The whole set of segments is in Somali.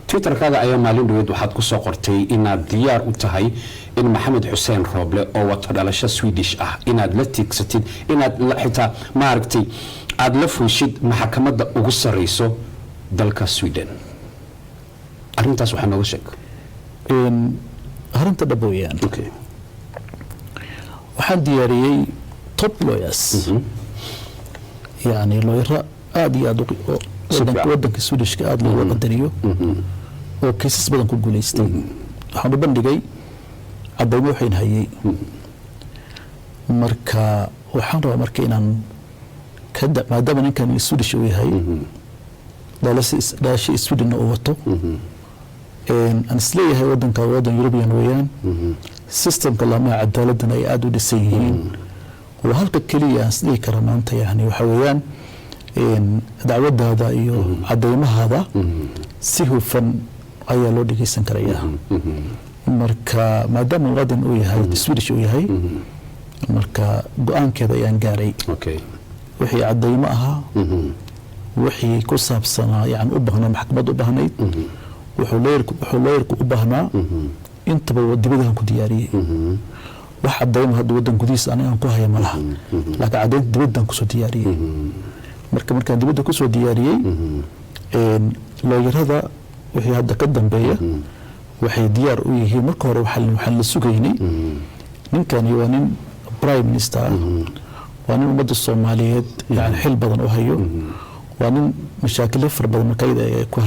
Twitterkaaga ayaa maalin dhaweed waxaad kusoo qortay inaad diyaar u tahay in Maxamed Xuseen Rooble oo wato dhalasho Swedish ah inaad la tiigsatid, inaad xitaa maaragtay aada la fuushid maxkamadda ugu sareyso dalka Sweden. Arrintaas waxaa nooga sheeg. Arrinta dhab weeyaan. Waxaan diyaariyey top lawyers, yani lawyero aada iyo aad wadanka Swedishka aada looga qadariyo oo kiisas badan ku guuleystay. Waxaan u bandhigay cadaymo waxayn hayay. Marka waxaan rabaa marka inaan maadaama ninkan Swedish uu yahay, dhalasho Sweden uu wato, aan isleeyahay wadanka wadan European weeyaan, systemka laamaha cadaaladana ay aada u dhisan yihiin, waa halka keliya aan isdhihi kara maanta. Yani waxa weeyaan dacwadaada iyo cadaymahaada si hufan ayaa loo dhegeysan karayaa. Marka maadaama wadan uu yahay Swedish uu yahay, marka go-aankeeda ayaan gaaray. Wixii cadaymo ahaa, wixii ku saabsanaa, yani u baahnaa maxkamad u baahnayd, wuxuu lawyerku u baahnaa, intaba dibadahan ku diyaariyey. Wax cadaymo hadda wadan gudihiisa aniga aan ku haya ma laha, laakiin cadaynta dibaddan kusoo diyaariyey. Marka markaan dibadda kusoo diyaariyey, lawyerada wixii hadda ka dambeeya waxay diyaar u yihiin. Marka hore waxaan la sugaynay, ninkani waa nin prime minister ah, waa nin ummadda Soomaaliyeed yani xil badan u hayo, waa nin mashaakilo fara badan marka iyada ku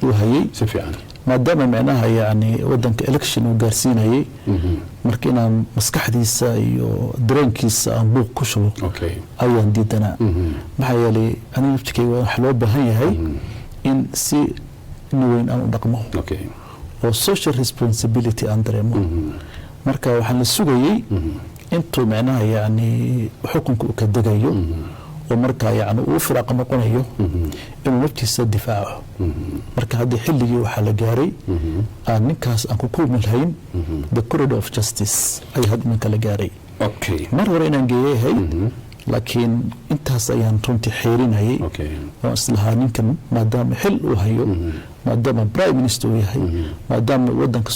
uu hayay. Si fiican. Maadaama micnaha yani wadanka election uu gaarsiinayay, marka inaan maskaxdiisa iyo dareenkiisa aan buuq ku shubo ayaan diidanaa. Maxaa yeelay aniga naftikeyga waxa loo baahan yahay in si nin weyn aan u dhaqmo oo social responsibility aan dareemo. Marka waxaan la sugayey intuu micnaha yani xukunka uu ka degayo oo markaa yani uu firaaqa noqonayo inuu naftiisa difaaco. Marka haddii xilligii waxaa la gaaray aan ninkaas aan ku kulmi lahayn the corridor of justice ayaa hadda ninka la gaaray. Mar hore inaan geeyay ahayd, laakiin intaas ayaan runtii xeerinayay oo islahaa ninkan maadaama xil uu hayo, maadaama prime minister uu yahay, maadaama wadanka